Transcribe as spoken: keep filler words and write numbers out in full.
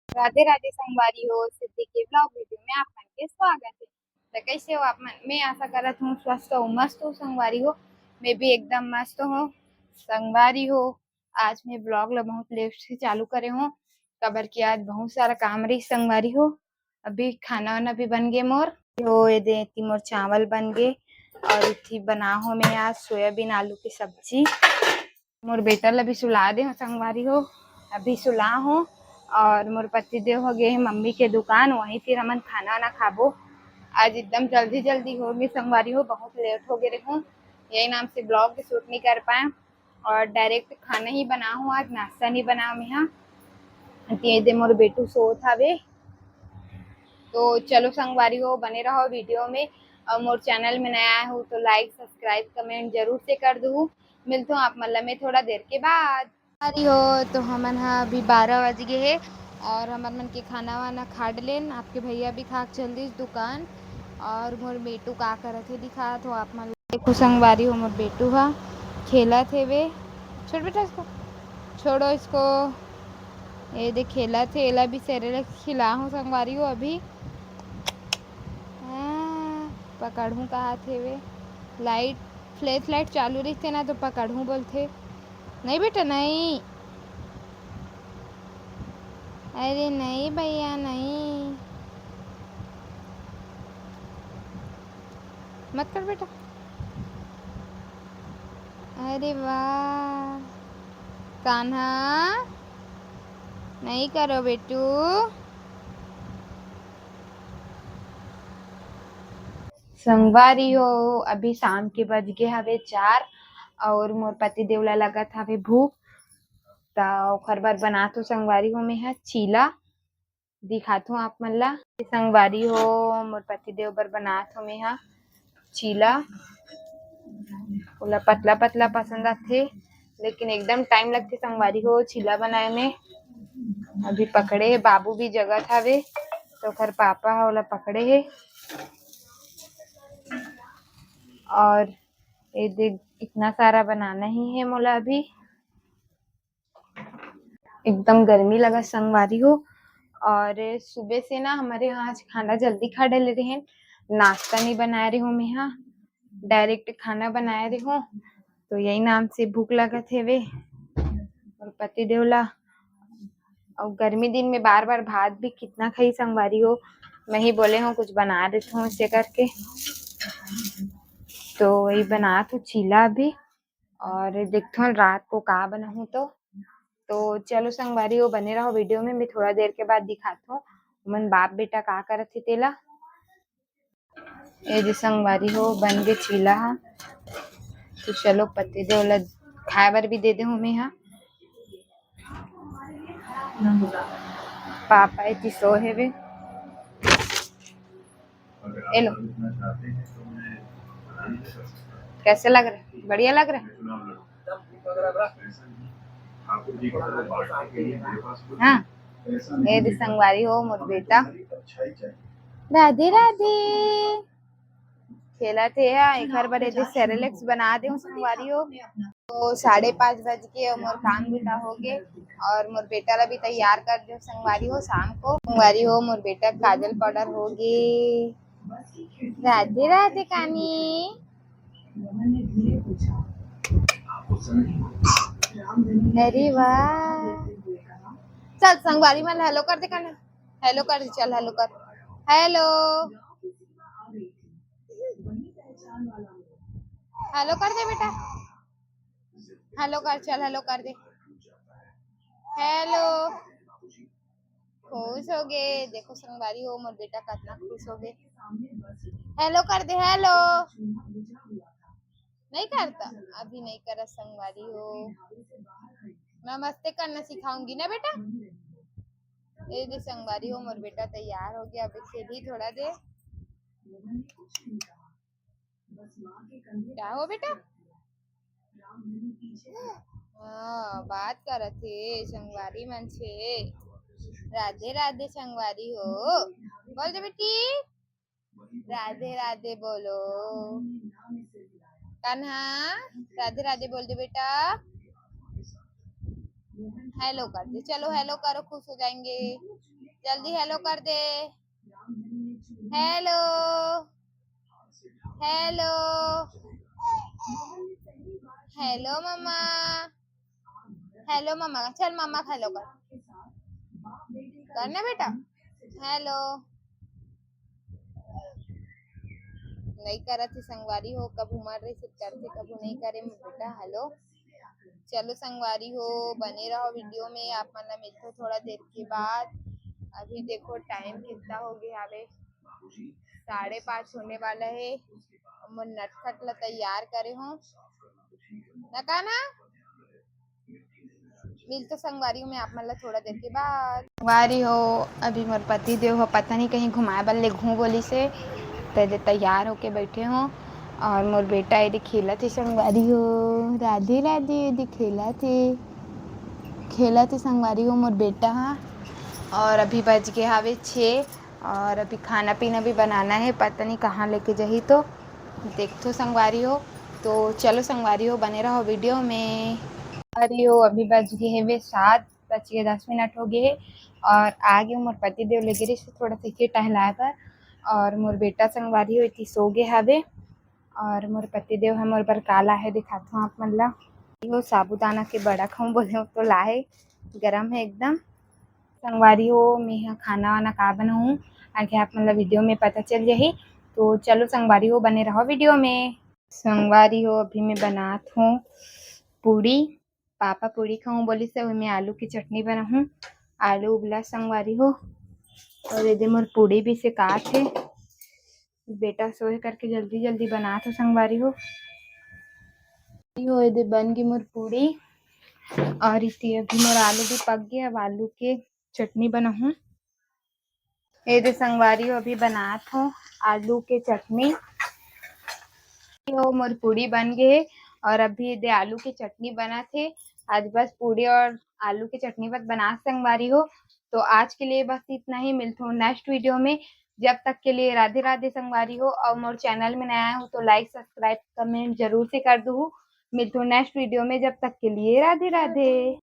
राधे राधे संगवारी हो, सिद्धि के vlog video में आप मन के स्वागत है। तो कैसे हो आप मन? मैं आशा करत हूँ स्वस्थ हो, मस्त हो संगवारी हो। मैं भी एकदम मस्त हूँ संगवारी हो। आज मैं vlog ला बहुत late से चालू करे हूँ, काबर कि आज बहुत सारा काम रही संगवारी हो। अभी खाना वाना भी बन गए मोर। तो ये दे, इतनी मोर चावल बन गए और इतनी बना हो मैं आज सोयाबीन आलू की सब्जी। मोर बेटा ला भी सुला दे हो संगवारी हो, अभी सुला हो। और मोर पति देव हो गए हैं मम्मी के दुकान, वहीं फिर हमन खाना वाना खाबो। आज एकदम जल्दी जल्दी हो गए संगवारी हो, बहुत late हो गए रहूँ, यही नाम से vlog भी shoot नहीं कर पाए और direct खाना ही बना हूँ, आज नाश्ता नहीं बना मैं हाँ। ये दे मोर बेटू सोत हवे। तो चलो संगवारी हो, बने रहो video में और मोर channel में नया आए हो तो like, subscribe, comment जरूर से कर दू। मिलता हूँ आप मन ला मैं थोड़ा देर के बाद। अरे हो, तो हमन हा अभी बारह बज गए हे और हमर मन के खाना वाना खा डलेन। आपके भैया भी खा के चल दिस दुकान और मोर बेटू का करत हे दिखात हो आप मन। देखो संगवारी हो, मोर बेटू हा खेलत हेवे। छोड़ बेटा इसको, छोड़ो इसको। ये देख खेलत हे, एला भी सेरेलेक्स खिला हो संगवारी हो अभी। हाँ, पकड़हूँ कहात हेवे। लाइट, फ्लैश लाइट चालू रहिथे ना तो पकड़हूँ बोलथे। नहीं बेटा, नहीं। अरे नहीं भैया, नहीं। मत कर बेटा। अरे वाह। कान्हा, नहीं करो बेटू। संगवारी हो, अभी शाम के बज गए हवे चार और मोर पति देव ला लगत हवे भूख, त ओखर बर बनात हो संगवारी हो मैं हा चीला। दिखात हूँ आप मन ला। संगवारी हो, मोर पति देव बर बनात हो मैं हा चीला। ओला पतला पतला पसंद आथे, लेकिन एकदम टाइम लगथे संगवारी हो चीला बनाए में। अभी पकड़े हे, बाबू भी जगत हवे, तो ओकर पापा ह ओला पकड़े हे। और ये देख, इतना सारा बनाना ही है मोला अभी। एकदम गर्मी लगा संगवारी हो। और सुबह से ना हमारे यहाँ आज खाना जल्दी खा डले रहे, नाश्ता नहीं बनाए रहे हूँ मैं, हाँ, डायरेक्ट खाना बनाए रहे हूँ, तो यही नाम से भूख लगत हेवे। और पति देवला, और गर्मी दिन में बार बार भात भी कितना खाई संगवारी हो, मैं ही बोले हूँ कुछ बना देती हूँ इसे करके। तो वही बनात हूँ चीला अभी, और देखथन रात को का बनाहूँ तो। तो चलो संगवारी हो, बने रहो वीडियो में, मैं थोड़ा देर के बाद दिखात हूँ मन बाप बेटा का करत हे तेला। ए जे संगवारी हो, बन गे चीला हा। तो चलो पति देव ला खाए बर भी दे दे हूँ मैं हा। पापा एती सो हेवे। ए लो, कैसे लग रहा है? बढ़िया लग रहा है? हाँ, ए दे संगवारी हो मोर बेटा। राधे राधे। खेलत हे हा, एकर बर ए दे सेरेलेक्स बना दे हूँ संगवारी हो। तो साढ़े पाँच बज के मोर काम बुता हो गे और मोर बेटा ला भी तैयार कर दे संगवारी हो। शाम को संगवारी हो मोर बेटा काजल पाउडर हो गे। राधे राधे कानी। अरे वाह, चल संगवारी मन हेलो कर दे कानी, हेलो कर दे, चल हेलो कर, हेलो, हेलो कर दे बेटा। हेलो कर, चल हेलो कर दे। हेलो। खुश हो गे। देखो संगवारी हो, मोर बेटा कितना खुश हो गे। हेलो कर दे, हेलो। नहीं करता, अभी नहीं करा संगवारी हो। मैं मस्ते करना सिखाऊंगी ना बेटा। ए दे संगवारी हो, मोर बेटा तैयार हो गया, अभी खेली थोड़ा देर। क्या हो बेटा? हाँ, बात करत हे संगवारी मन से। राधे राधे संगवारी हो। बोल दे बेटी, राधे राधे बोलो। कान्हा, राधे राधे बोल दे बेटा। हेलो कर दे, चलो हेलो करो, खुश हो जाएंगे। जल्दी हेलो कर दे। हेलो, हेलो, हेलो मम्मा, हेलो मम्मा। चल मम्मा हेलो कर, करना बेटा। हेलो। नहीं करत ही संगवारी हो, कभू मर रही से करथे, कभू नहीं करे मोर बेटा। हेलो। चलो संगवारी हो, बने रहो वीडियो में, आप मन ला मिलथो थोड़ा देर के बाद। अभी देखो टाइम कितना हो गया हवे, साढ़े पाँच होने वाला है। मोर नटखट ला तैयार करे हो ना, का ना? मिलथो संगवारी हो मैं आप मन ला थोड़ा देर के बाद। संगवारी हो, अभी मोर पति देव हो पता नहीं कहीं घुमाए बर ले घूम बोली से, ते दे तैयार होके बैठे हो। और मोर बेटा एदे खेलत हे संगवारी हो, राधे राधे, एदे खेलत हे, खेलत हे संगवारी हो मोर बेटा हा। और अभी बज गए हावे छः, और अभी खाना पीना भी बनाना है, पता नहीं कहाँ लेके जाही, तो देखथो संगवारी हो। तो चलो संगवारी हो, बने रहो वीडियो में। संगवारी हो, अभी बज गए हेवे सात, बज के दस मिनट हो गए हे, और आ गए मोर पति देव ले गिरे से थोड़ा सा के टहलाए बर, और मोर बेटा संगवारी हो इति सो गए हावे, और मोर पति देव ह मोर बर का लाहे दिखाथो आप मन ला। यो साबूदाना के बड़ा खाऊं बोले तो लाहे, गरम है एकदम। संगवारी हो, मैं ह खाना वाना का बनाऊं, आगे आप मन ला वीडियो में पता चल जाही। तो चलो संगवारी हो, बने रहो वीडियो में। संगवारी हो, अभी मैं बनात हूँ पूड़ी। पापा पूड़ी खाऊं बोली से, ओमे आलू की चटनी बनाहूं। आलू उबला संगवारी हो, और एदे मोर पूड़ी भी सेकात हे। बेटा सोए करके जल्दी जल्दी बनात हो संगवारी हो। यो एदे बन गई मोर पूड़ी, और इति अभी मोर आलू भी पक गया। अब आलू के चटनी बनाहूं। एदे संगवारी हो, अभी बनात हो आलू के चटनी। यो मोर पूड़ी बन गए हे, और अभी एदे आलू के चटनी बनत हे। आज बस पूड़ी और आलू के चटनी बस बनात संगवारी हो। तो आज के लिए बस इतना ही, मिलथो नेक्स्ट वीडियो में। जब तक के लिए राधे राधे संगवारी हो, और मोर चैनल में नया हो तो लाइक सब्सक्राइब कमेंट जरूर से कर दू। मिलथो नेक्स्ट वीडियो में, जब तक के लिए राधे राधे।